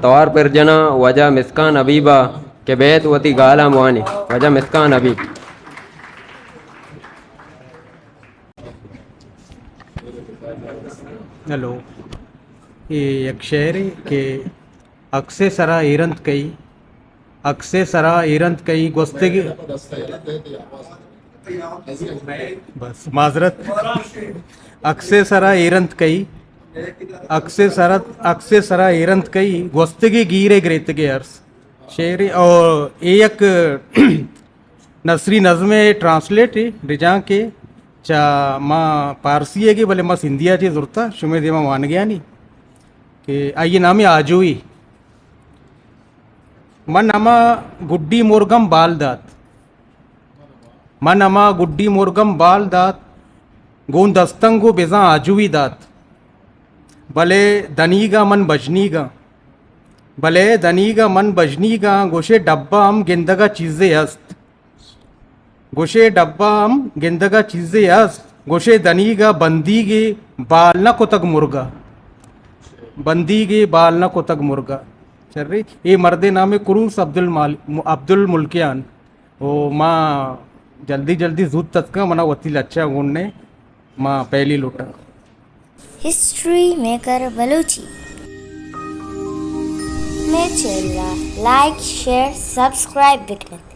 توار پر جناں واجہ مسکان حبیب ءَ کہ بیت وتی گالاں بوانی۔ واجہ مسکان حبیب۔ ہیلو، اے یک شعرے کہ عکسے سرا ایرنت کئی، عکسے سرا ایرنت کئی گوستگی، بس معذرت، عکسے سرا ایرنت کئی، عکسے سرا، عکسے سرا ایرنت کئی گوستگی گیرے گریتگے ارس۔ شعرے او اے یک نثری نظمے ٹرانسلیٹ رجانک ءَ چہ ما پارسی ئیگ ءَ، بلے ما سندھی ءَ چہ زرتہ شمئے دیما وانگیانی کہ آئی ءِ نام آجوئی۔ من ہما گڈی مرگم بال دات، من ہما گڈی مرگم بال دات، گوں دستنگ و بزاں آجوئی دات، بلے دنیگا من بژنیگاں، بلے دنیگا من بژنیگاں، گوشے ڈبہ ہم گندگا چیزے ہست۔ گوشے ڈبہ ہم گندگا چیزے است، گوشے دنیگا بندیگے بال نہ کتگ مرگا، بندیگے بال نہ کتگ مرگا۔ شرے، اے مردے نام کروس عبدالمال-، عبدالملکیان۔ او ما جلدی جلدی زوت تتکاں، منا وتی لچہ گون نے، ما پہلی لوٹاں۔ ہسٹری میکر بلوچی مئے چینل ءَ لائک، شیئر، سبسکرائب بکنت۔